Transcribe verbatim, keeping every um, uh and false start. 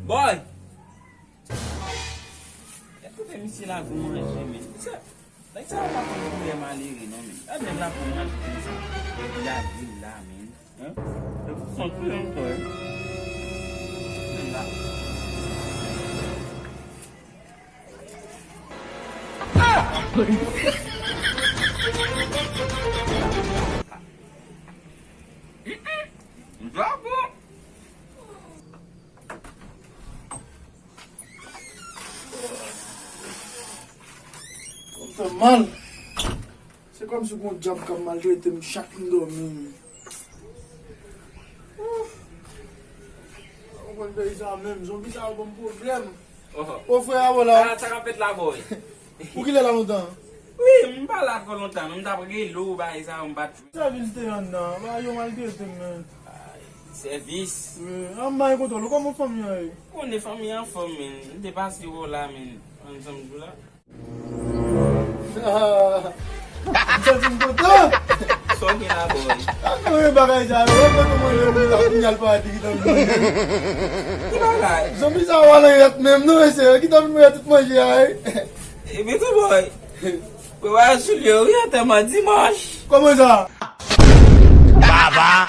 Boy! Gad kote misye la pou manje, men. Misye, nèg sa yo pa konn koulè malere, non, men. Gad nèg la pou manje konsa. Li lage l la, men. Hein? Nèg sa santi ankò, hein? Nèg la. Bravo! Sa fè mal. Se kòmsi gon dyab k ap maltrete m chak m dòmi. Ou konn peyi sa menm, zonbi sa yo ban m pwoblèm. Oh. O frè a, wala. Ah, sa k ap fèt la, boy? Ou kilè la lontan? Wi, m pa la twò lontan, non, m t ap rele w, bagay sa yo, m pa t. Sèvis te anndan, bagay yo maltrete m, men. Sèvis. Wi, an m bay kontwòl ou, kòman fanmi an ye? Konnen fanmi an anfòm, men. M te pase wè w la, men. Ansanm jou la. M santi m kontan. Sa w gen la, boy? Ak nou e bagay sa yo, wè kote mwen menm la, pou y al pati ki tann mwen. Ki bagay? Zonbi sa yo al anrèt menm, non, mesye, ki tann mwen tout manje a, wi. Epi tou, boy. Mwen wè sou li yo, wi, antèman dimanch. Kòman sa? Baba.